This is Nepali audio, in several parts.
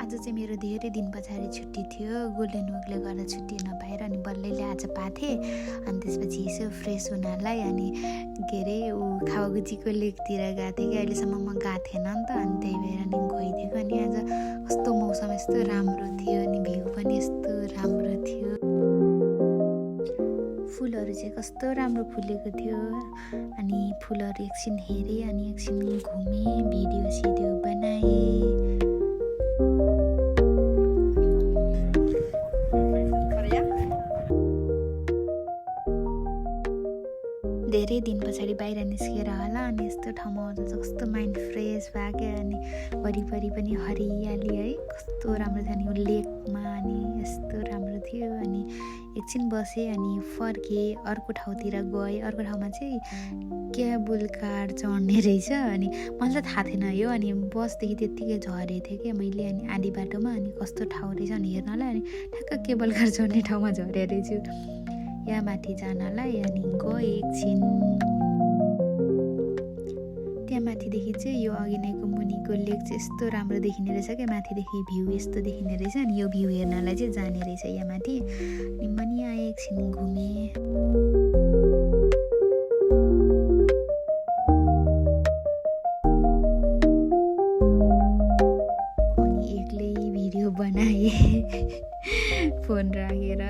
आज चाहिँ मेरो धेरै दिन पछाडि छुट्टी थियो, गोल्डन विकले गर्दा छुट्टी नपाएर अनि बल्लैले आज पाथेँ। अनि त्यसपछि यसो फ्रेस हुनलाई अनि के अरे खावागुचीको लेकतिर गएको थिएँ कि अहिलेसम्म म गएको थिएन नि त, अनि त्यही भएर नि गइदिएको। अनि आज कस्तो मौसम यस्तो राम्रो थियो अनि भ्यू पनि यस्तो राम्रो थियो, फुलहरू चाहिँ कस्तो राम्रो फुलेको थियो। अनि फुलहरू एकछिन हेरेँ अनि एकछिन घुमेँ, भिडियो सिडियो बनाएँ। धेरै दिन पछाडि बाहिर निस्केर होला अनि यस्तो ठाउँमा आउँदा चाहिँ कस्तो माइन्ड फ्रेस भयो क्या। अनि वरिपरि पनि हरियाली है, कस्तो राम्रो थियो। अनि लेकमा अनि यस्तो राम्रो थियो। अनि एकछिन बसेँ अनि फर्केँ, अर्को ठाउँतिर गएँ। अर्को ठाउँमा चाहिँ केबल कार चढ्ने रहेछ। अनि मलाई त थाहा थिएन यो, अनि बसदेखि त्यत्तिकै झरेको थिएँ क्या मैले। अनि आधी बाटोमा अनि कस्तो ठाउँ रहेछ अनि हेर्नलाई, अनि ठ्याक्क केबल कार चढ्ने ठाउँमा झरेको रहेछु यहाँ माथि जानलाई। अनि गएँ एकछिन, त्यहाँ माथिदेखि चाहिँ यो अघि नैको मुनिको लेक चाहिँ यस्तो राम्रो देखिने रहेछ क्या, माथिदेखि भ्यू यस्तो देखिने रहेछ। अनि यो भ्यू हेर्नलाई चाहिँ जाने रहेछ यहाँ माथि। अनि म नि आएँ, एकछिन घुमेँ। अनि एक्लै भिडियो बनाएँ फोन राखेर,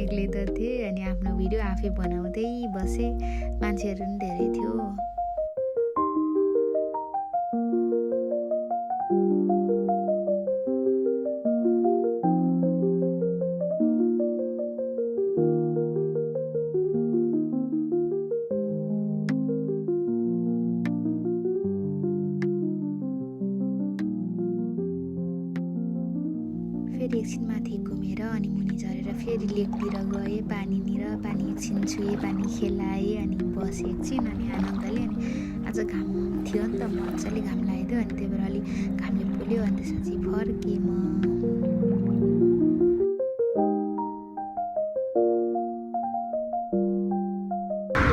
एक्लै त थिएँ। अनि आफ्नो भिडियो आफै बनाउँदै बसेँ, मान्छेहरू पनि धेरै थियो। फेरि एकछिन माथि घुमेर अनि मुनि झरेर फेरि लेकतिर गएँ, पानीनिर पानी एकछिन छुएँ, पानी खेलाएँ। अनि बसेँ एकछिन अनि आनन्दले। अनि आज घाम थियो नि त, मजाले घाम लागेको थियो। अनि त्यही भएर अलिक घामले पोल्यो। अनि त्यसपछि फर्केँ म।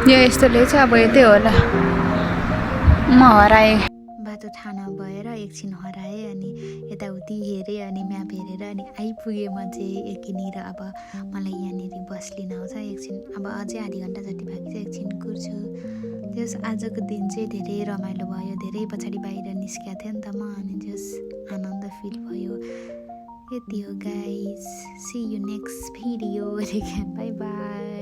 यो यस्तो रहेछ, अब यतै होला। म हराएँ, बाटो थाहा नभएर एकछिन हराएँ। अनि यताउति हेरेँ अनि म्याप हेरेर अनि आइपुगेँ म चाहिँ यहाँनिर। अब मलाई यहाँनिर बस लिन आउँछ एकछिन, अब अझै आधी घन्टा जति बाँकी छ, एकछिन कुर्छु। त्यस आजको दिन चाहिँ धेरै रमाइलो भयो, धेरै पछाडि बाहिर निस्केको थिएँ नि त म। अनि जस आनन्द फिल भयो। यति हो guys, see you next video. Bye by.